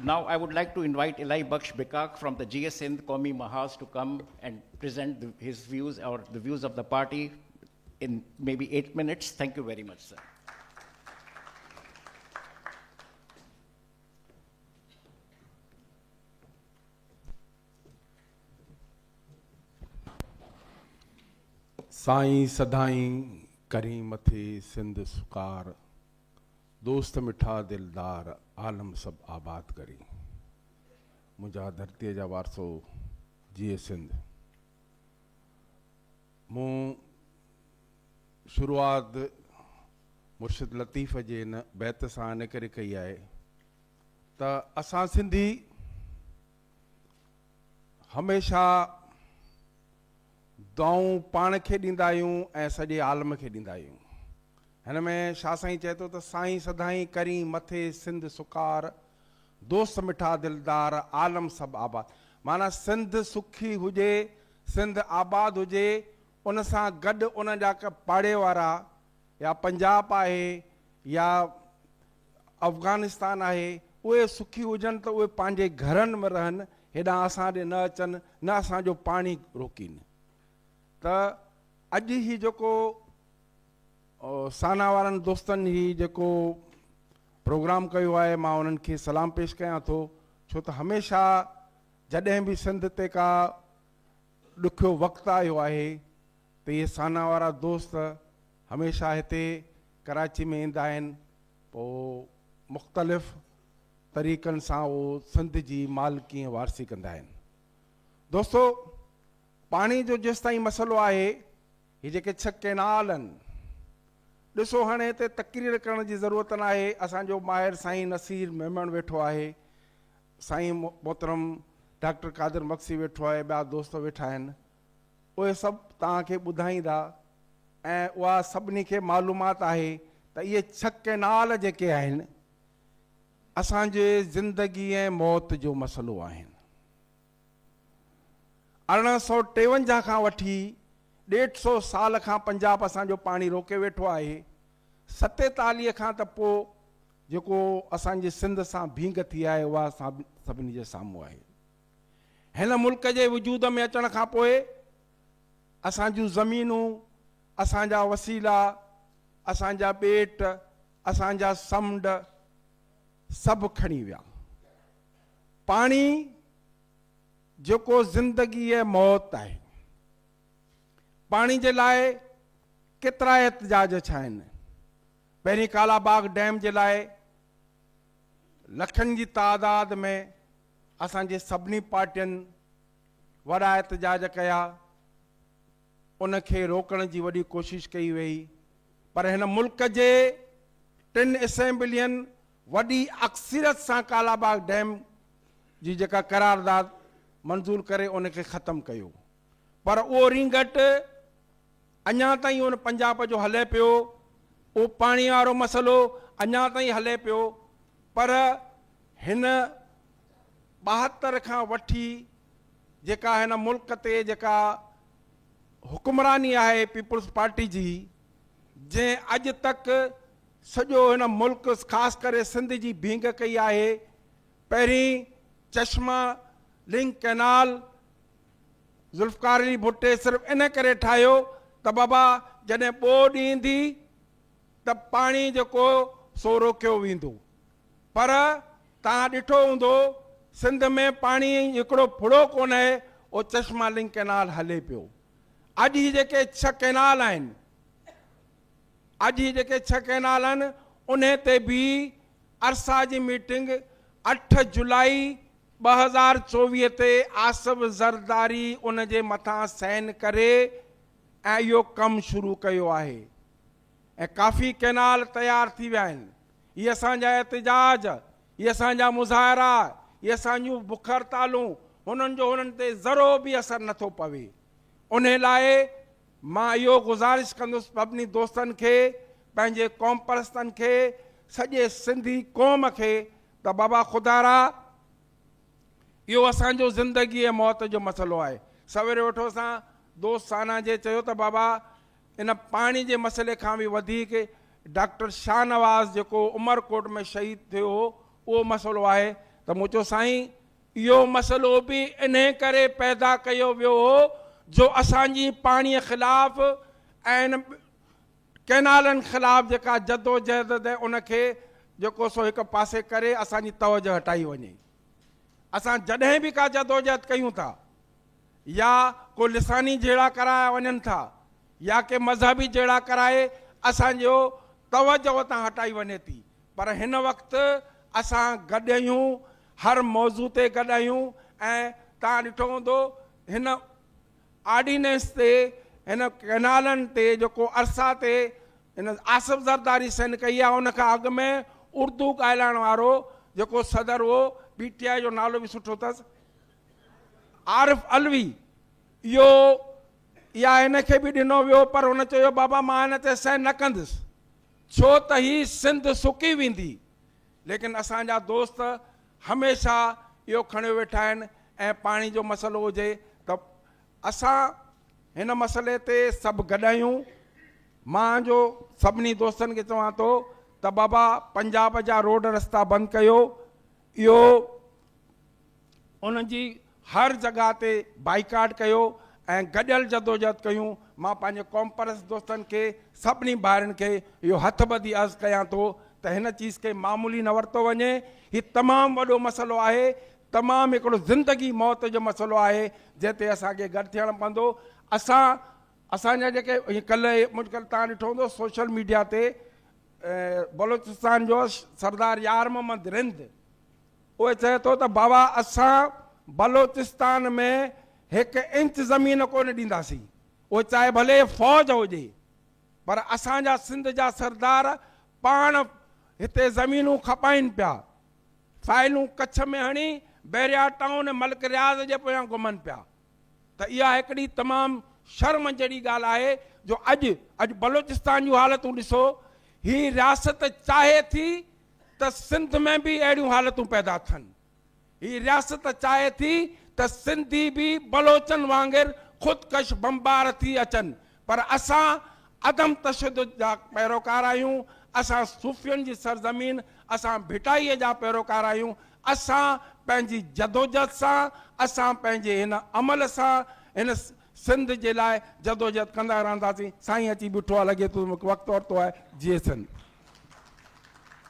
Now I would like to invite Ilahi Bakhsh Bikak from the GS Sindh Qaumi Mahaz to come and present his views or the views of the party in maybe 8 minutes. Thank you very much, sir. سائين سدائين ڪرين مٿي سنڌ سڪار، دوست مٺا دلدار، عالم سڀ آباد ڪرين. منهنجا ڌرتيء جا وارثو جيئي سنڌ. مون شروعات مرشد لطيف جي هن بيت سان ان ڪري ڪئي آهي ته اسان سنڌي هميشه دعائون پاڻ کي ڏيندا آهيون ۽ سڄي عالم کي ڏيندا آهيون. هن ۾ شاهه سائين چئي ٿو ته سائين سدائين ڪرين مٿي سنڌ سڪار، دوست مٺا دلدار، عالم سڀ آباد. معنيٰ سنڌ سکي هجي، سنڌ آباد هجي، ان سان گڏ ان جا پاڙي وارا يا پنجاب آهي يا افغانستان آهي، اهي سکي هجن ته اهي پنهنجي گهرن ۾ رهن، هيڏانهن اسان ڏي نه اچن، نه اسان جو پاڻي روڪين. ته اڄ هي جيڪو سانا وارن دوستن هي جيڪو پروگرام ڪيو آهي، مان انهن کي سلام پيش ڪيان ٿو، ڇو ته هميشه جڏهن به سنڌ تي ڪا ڏکيو وقت آيو آهي ته اهي سانا وارا دوست هميشه هتي ڪراچي ۾ ايندا آهن، پوء مختلف طريقن سان اهو سنڌ جي مالڪي ۽ وارثي ڪندا آهن. دوستو پاڻي جو جيستائين مسئلو آهي، هي جيڪي ڇهه ڪئنال آهن، ڏسو هاڻي هتي تقرير ڪرڻ جي ضرورت ناهي، اسان جو ماهر سائين نصير ميمڻ ويٺو آهي، سائين محترم ڊاڪٽر قادر مگسي ويٺو آهي، ٻيا دوست ويٺا آهن، اهي سڀ توهان کي ٻڌائيندا ۽ اها سڀني کي معلومات آهي ته اهي ڇهه ڪئنال جيڪي آهن اسان جي زندگي ۽ موت جو مسئلو آهن. 1853 کان وٺي ڏيڍ سو سال کان پنجاب اسان جو پاڻي روڪي ويٺو آهي. 47 کان ته پوء جيڪو اسان جي سنڌ سان ڀينگ ٿي آهي اها سڀني جي سامهون آهي. هن ملڪ جي وجود ۾ اچڻ کان پوء اسان جون زمينون، اسان جا وسيلا، اسان جا ٻيٽ، اسان جا سمنڊ سڀ کڻي ويا. پاڻي جيڪو زندگي ۽ موت آهي. پاڻي جي لاء ڪيترا احتجاج ٿيا آهن. پهرين ڪالا باغ ڊيم جي لاء لکن جي تعداد ۾ اسان جي سڀني پارٽين وڏا احتجاج ڪيا، ان کي روڪڻ جي وڏي ڪوشش ڪئي وئي پر هن ملڪ جي ٽن اسيمبلين وڏي اڪثريت سان ڪالا باغ ڊيم جي جيڪا قرارداد منظور ڪري ان کي ختم ڪيو پر اهو رينگٽ اڃا تائين ان پنجاب جو هلي پيو، اهو پاڻي وارو مسئلو اڃا تائين هلي پيو پر هن 72 کان وٺي جيڪا هن ملڪ تي جيڪا حڪمراني آهي پيپلز پارٽي جي، جنهن اڄ تڪ سڄو هن ملڪ خاص ڪري سنڌ جي ڀينگ ڪئي آهي، پهرين چشما لنڪ ڪئنال ذوالفقار علي ڀٽي صرف ان ڪري ٺاهيو ته بابا جڏهن ٻوڏ ايندي ته پاڻي جيڪو سو روڪيو ويندو پر توهان ڏٺو هوندو سنڌ ۾ پاڻي هڪڙو ڦڙو ڪونهي اهو چشما لنڪ ڪئنال هلي پيو اڄ هي جيڪي ڇهه ڪئنال آهن اڄ هي جيڪي ڇهه ڪئنال آهن انهي تي به ارسا جي ميٽنگ 8 جولائي 2024 تي آصف زرداري ان جي مٿان سائن ڪري ۽ اهو ڪم شروع ڪيو آهي ۽ ڪافي ڪئنال تيار ٿي ويا آهن. هي اسان جا احتجاج، هي اسان جا مظاهرا، هي اسان جون بک هڙتالون، هنن جو هنن تي ذرو به اثر نٿو پوي. انهي لاء مان اهو گذارش ڪندس سڀني دوستن کي، پنهنجي قوم پرستن کي، سڄي سنڌي قوم کي ته بابا خدارا اهو اسان جو زندگي ۽ موت جو مسئلو آهي. سوير ويٺو سان دوست سانا جي چيو ته بابا ان پاڻي جي مسئلي کان به وڌيڪ ڊاڪٽر شاهنواز جيڪو عمرڪوٽ ۾ شهيد ٿيو هو اهو مسئلو آهي ته مون چيو سائين اهو مسئلو به انهي ڪري پيدا ڪيو ويو هو جو اسان جي پاڻي خلاف ۽ ان ڪئنالن خلاف جيڪا جدوجهد ان کي جيڪو سو هڪ پاسي ڪري اسان جي توجه هٽائي وڃي. اسان جڏهن به ڪا جدوجهد ڪيون ٿا يا ڪو لساني جهيڙا ڪرايا وڃن ٿا يا ڪي مذهبي جهيڙا ڪرائي اسان جو توجه اتان هٽائي وڃي ٿي پر هن وقت اسان گڏ آهيون هر موضوع تي گڏ آهيون ۽ توهان ڏٺو هوندو هن آرڊيننس تي هن ڪئنالن تي جيڪو ارسا تي هن آصف زرداري سين ڪئي آهي ان کان اڳ ۾ اردو ڳالهائڻ وارو جيڪو صدر هو پي ٽي آء جو نالو به سٺو اٿس عارف علوي اهو اها هن کي به ڏنو ويو پر هن چيو بابا مان هن تي سين نه ڪندس ڇو ته هي سنڌ سڪي ويندي ليڪن اسان جا دوست هميشه اهو کڻيو ويٺا آهن ۽ پاڻي جو مسئلو هجي ته اسان هن مسئلي تي سڀ گڏ آهيون. مان جو سڀني دوستن کي چوان ٿو ته بابا پنجاب جا روڊ رستا بند ڪيو، اهو انهن جي هر جڳهه تي بائيڪاٽ ڪيو ۽ گڏيل جدوجهد ڪيون. مان پنهنجي قومپرست دوستن کي سڀني ڀائرن کي اهو هٿ ٻڌي عرض ڪيان ٿو ته هن چيز کي معمولي نه ورتو وڃي. هي تمام وڏو مسئلو آهي، تمام هڪڙو زندگي موت جو مسئلو آهي جنهن تي اسان کي گڏ ٿيڻ پوندو. اسان اسان جا جيڪي ڪلهه منجهه تان ڏٺو هوندو سوشل ميڊيا تي بلوچستان جو سردار يار محمد رند اهي چئي ٿو ته بابا اسان بلوچستان ۾ هڪ انچ زمين ڪونه ڏينداسين اهي چاهي ڀلي فوج هجي پر اسان جا سنڌ جا سردار پاڻ هتي زمينون کپائين پيا فائلون ڪڇ ۾ هڻي بحريا ٽائون ملڪ رياض جي پويان گهمن پيا ته اها هڪڙي تمام شرم جهڙي ڳالهه آهي جو اڄ اڄ بلوچستان جون حالتون ڏسو هي رياست چاهي ٿي ته سنڌ ۾ به اهڙيون حالتون پيدا ٿين. هي رياست چاهي ٿي ته سنڌي به بلوچن وانگر خودڪش بمبار ٿي اچن پر اسان عدم تشدد جا پيروڪار آهيون، اسان صوفين جي سرزمين، اسان ڀٽائيء جا پيروڪار آهيون، اسان پنهنجي جدوجھد سان، اسان پنهنجي هن عمل سان هن سنڌ جي لاء جدوجھد ڪندا رهنداسين. سائين اچي بيٺو آهي لڳي ٿو مون کي وقت ورتو آهي. جيئي سنڌ.